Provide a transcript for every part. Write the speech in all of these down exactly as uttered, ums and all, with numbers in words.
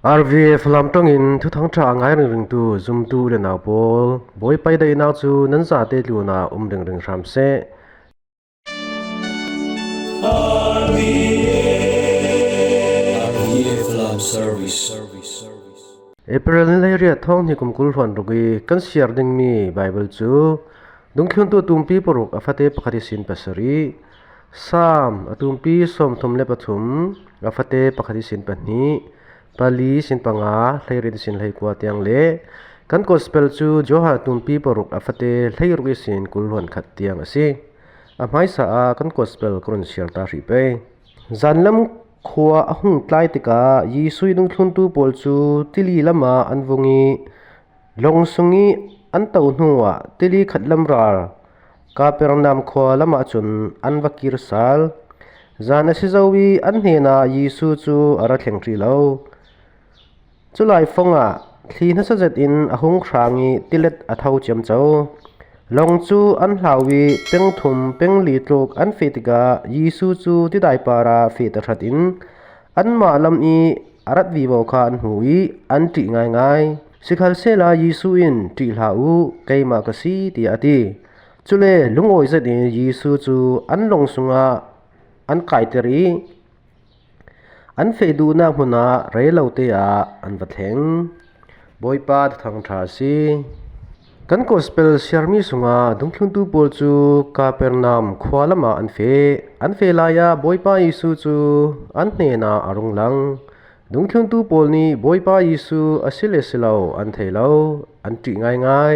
R V F lam tawngin thuthang ṭha a ngai ringringtu zumtu u le nau pawl, Bawipa i daihnak cu nan zate tlunah um ringring hram seh. R V F Lam Service. April ni leiriat thawng hnih kum kul hluan ruk i kan siar dingmi Baibal cu Dungthluntu tumpi paruk a fate pakhat ihsin pasarih, Salm a tumpi sawmthum le pathum a fate pakhat ihsin pahnih, pali ihsin panga, hleiriat ihsin hleikua tiang le kan Gospel cu Johan a tumpi paruk a fate hleiruk ihsin kul hluan khat tiang a si. A hmaisa ah kan Gospel ka run siar ta hrih pei. Zanlam khua a hung tlai tikah Jesuh i dungthluntu pawl cu tili lamah an vung i, lawng sung i an to hnuah tili khat lam ral Kapernaum khua lamah cun an va kir sal. Zan a si zo i an hnenah Jesuh cu a ra thleng ṭi lo. Culai fongah thli nasa zetin a hung hrang i tilet a tho ciamco. Lawng cu an hlau i peng thum peng li tluk an feh tikah Jesuh cu tidai parah feh tahratin anmah lam i a rat vivo kha an hmu i an ṭih ngaingai. Sikhalsehla Jesuh in, "Ṭih hlah u, keimah ka si," tiah a ti. Cule lungawi zetin Jesuh cu an lawng sungah an kaiter i an feh duhnak hmun ah rei lo te ah an va thleng. Bawipa thuthang ṭha a si. Kan Gospel siarmi sungah dungthluntu pawl cu Kapernaum khua lamah an feh. An feh lai ah Bawipa Jesuh cu an hnenah a rung lang. Dungthluntu pawl nih Bawipa Jesuh a si le si lo an thei lo, an ṭih ngaingai.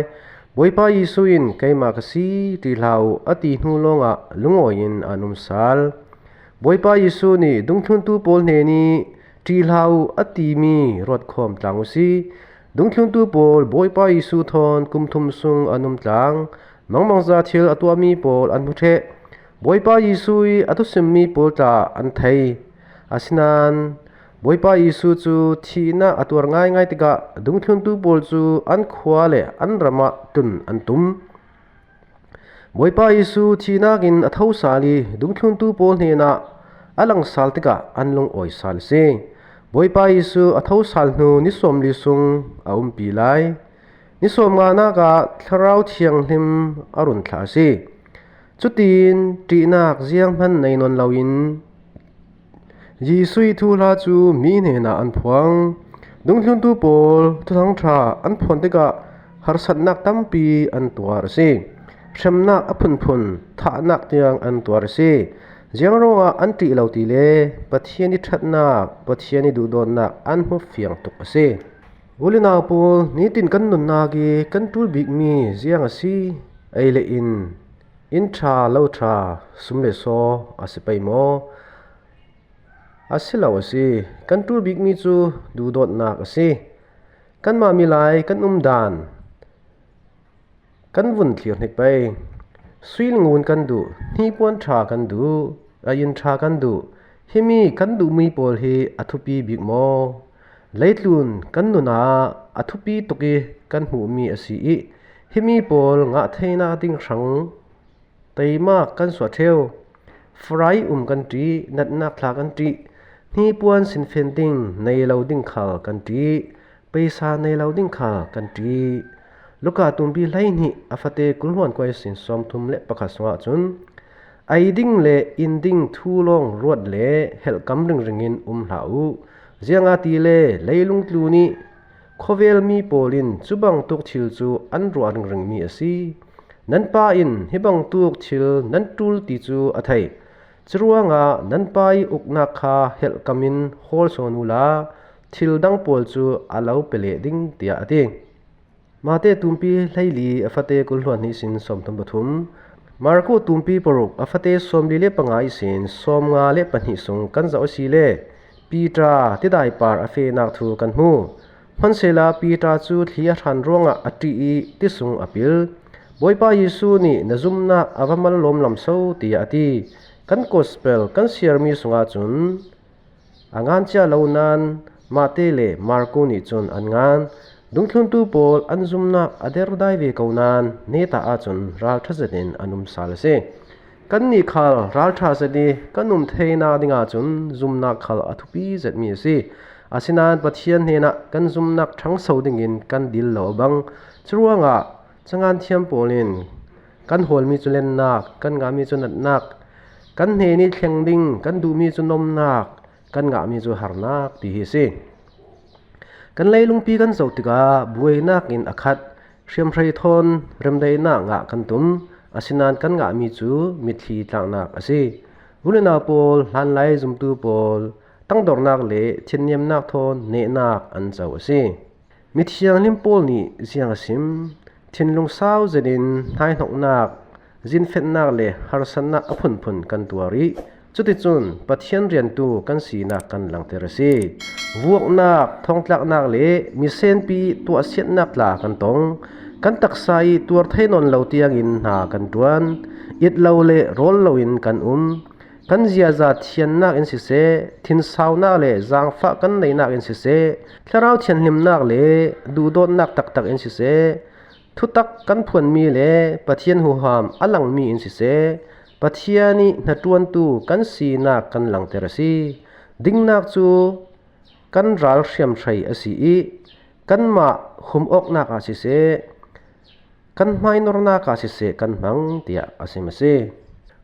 Bawipa Jesuh in, "Keimah ka si, ṭih hlah u," a ti hnu lawngah lungawi in an um sal. Bawipa Jesuh nih dungthluntu pawl hnen i, "Ṭih hlah u," a timi ruatkhawm tlang u si. Dungthluntu pawl Bawipa Jesuh thawn kum thum sung an um tlang. Mangmangza thil a tuahmi pawl an hmu ṭheh. Bawipa Jesuh i a thusimmi pawl tla an thei. Asinain Bawipa Jesuh cu thihnak a tuar ngaingai tikah dungthluntu pawl cu an khua le an ram ah tlun an tum. Bawipa Jesuh thihnak in a tho sal i dungthluntu pawl hnenah a lang sal tikah an lungawi sal a si. Bawipa Jesuh a tho sal hnu ni sawmli sung a umpi lai. Ni sawmnganak ah Thlarau Thianghlim a run thlah a si. Cutin ṭihnak zianghman nei nawn loin Jesuh i thuhla cu mi hnenah an phuang. Dungthluntu pawl thuthang ṭha an phuan tikah harsatnak tampi an tuar a si. Hremnak a phunphun thahnak tiang an tuar a si. Ziang ruangah an ṭih lo ti le Pathian i ṭhatnak, Pathian i duhdawtnak an hmufiang tuk a si. U le nau pawl, nitin kan nunnak i kan ṭul bikmi ziang a si? Ei le in, inn ṭha, lo ṭha, sum le saw a si pei maw? A si lo a si. Kan ṭul bikmi cu duhdawtnak a si. Kanmah milai kan umdan kan vun thlir hnik pei. Sui le ngun kan duh, hnipuan ṭha kan duh, a inn ṭha kan duh. Himi kan duhmi pawl hi a thupi bik maw? Leitlun kan nun ah a thupi tuk i kan hmuhmi a si i, himi pawl ngah theinak ding hrang teimak kan suah ṭheu. Fry um kan ṭih, natnak thla kan ṭih, hnipuan sinfen ding nei lo ding khal kan ṭih, peisa nei lo ding khal kan ṭih. Luka tumpi hleihnih a fate kul hluan kua ihsin sawmthum le pakhat sungah cun, "Ei ding le in ding thu lawng ruat le helhkam ringring in um hlah u. Ziangahtile leilung tlun i khuavel mi pawl in cubangtuk thil cu an ruah ringringmi a si. Nan Pa in hi bangtuk thil nan ṭul ti cu a thei. Curuangah nan Pa i uknak kha helhkam in hawl sawn uhla, thil dang pawl cu a lo pe leh ding," tiah a ti. Mate tumpi hleili a fate kul hluan hnih sin sawmthum pathum, Marku tumpi paruk a fate sawmli le panga ihsin sawmnga le pahnih sung kan zoh asile, Piter tidaipar a fehnak thu kan hmu. Hmansehla Piter cu thli a hran ruangah a ṭih i ti sung a pil. Bawipa Jesuh nih, "Na zumnak a va mal lawmlam so," tiah a ti. Kan Gospel kan siarmi sungah cun a ngan cia lo nain Mate le Marku nih cun an ngan. Dungthluntu pawl an zumnak a derdai ve ko nain neta ahcun ralṭha zetin an um sal a si. Kannih khal ralṭha zet i kan um theinak dingah cun zumnak khal a thupi zetmi a si. Asinain Pathian hnenah kan zumnak ṭhangso dingin kan dil lo a bang. Curuangah cangan thiam pawl in kan hawlmi cu lennak, kan ngahmi cu natnak, kan hnen ih thleng ding, kan duhmi cu nomnak, kan ngahmi cu harnak ti hi a si. Kan leilungpi kan zoh tikah buainak in a khat, hriamhrei thawn remdaihnak ngah kan tum, asinain kan ngahmi cu mitthli tlaknak a si. U le nau pawl, hlanlai zumtu pawl, tangdornak le thinniamnak thawn nehnak an co a si. Mithianghlim pawl nih ziang a sim, thinlung sau zetin hnaihnoknak, zinfetnak le harsatnak a phunphun kan tuar ih, cuticun Pathian riantu kan sinak kan langter a si. Vuaknak, thawngtlaknak le misenpi ih tuahsiatnak tla kan tong. Kan taksa ih tuar thei nawn lo tiangin hna kan ṭuan. It lo le rawl loin kan um. Kan ziaza thiannak in siseh, thinsaunak le zaangfah kan neinak in siseh, thlarau thianhlimnak le duhdawtnak taktak in siseh, thutak kan phuanmi le Pathian huham a langmi in siseh, Pathian ih hnaṭuantu kan sinak kan langter a si. Dingnak cu kan ral hriamhrei a si ih, kanmah humawknak ah siseh, kan hmainornak ah siseh kan hmang, tiah a sim a si.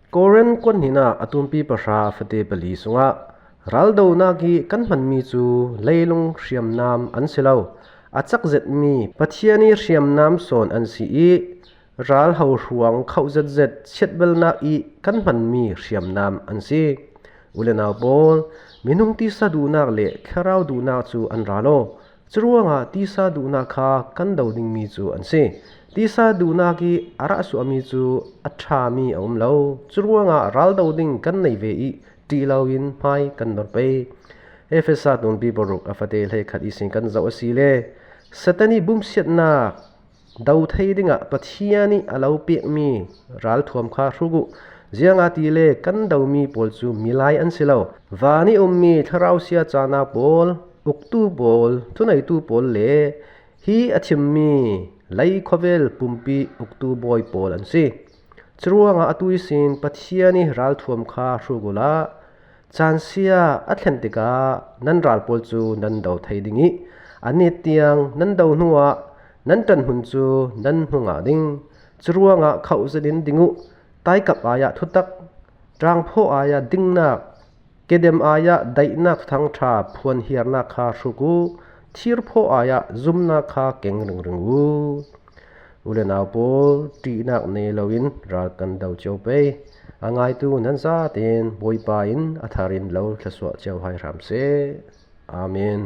Korin kuat hnihnak a tumpi pahra fate pali sungah raldonak ih kan hmanmi cu leilung hriamnam an si lo, a cak zetmi Pathian ih hriamnam sawn an si ih, ralho hruang khauh zetzet siatbelnak ih kan hmanmi hriamnam an si. U le nau pawl, minung tisa duhnak le thlarau duhnak cu an ra law, curuangah tisa duhnak kha kan do dingmi cu an si. Tisa duhnak ih a rah suahmi cu a ṭhami a um lo. Curuangah raldo ding kan nei ve ih ṭih loin hmai kan nor pei. Efesa tumpi paruk a fate hleikhat ihsin kan zoh a si le Satan ih bumsiatnak do thei dingah Pathian ih a lo pekmi ralthuam kha hruk uh. Ziangahtile kan domi pawl cu milai an si lo. Van ih ummi thlarau sia cahnak pawl, uktu pawl, thuneitu pawl le hi a thimmi lei khuavel pumpi uktu bawi pawl an si. Curuangah atu ihsin Pathian ih ralthuam kha hruk uhla, caan sia a thlen tikah nan ral pawl cu nan do thei ding ih, a nit tiang nan do hnuah nan ṭanhmun cu nan hmu ngah ding. Curuangah khauh zetin ding uh, taikap ai-ah thutak, ṭaangphawh ai-ah dingnak, kedem ai-ah daihnak thuthang ṭha phuanhiarnak kha hruk uh, thirphawh ai-ah zumnak kha keng ringring uh. U le nau pawl, ṭihnak nei loin ral kan do cio pei. A ngaitu nan zaten Bawipa in a thar in lo thlawsuah cio hai hram seh. Amen.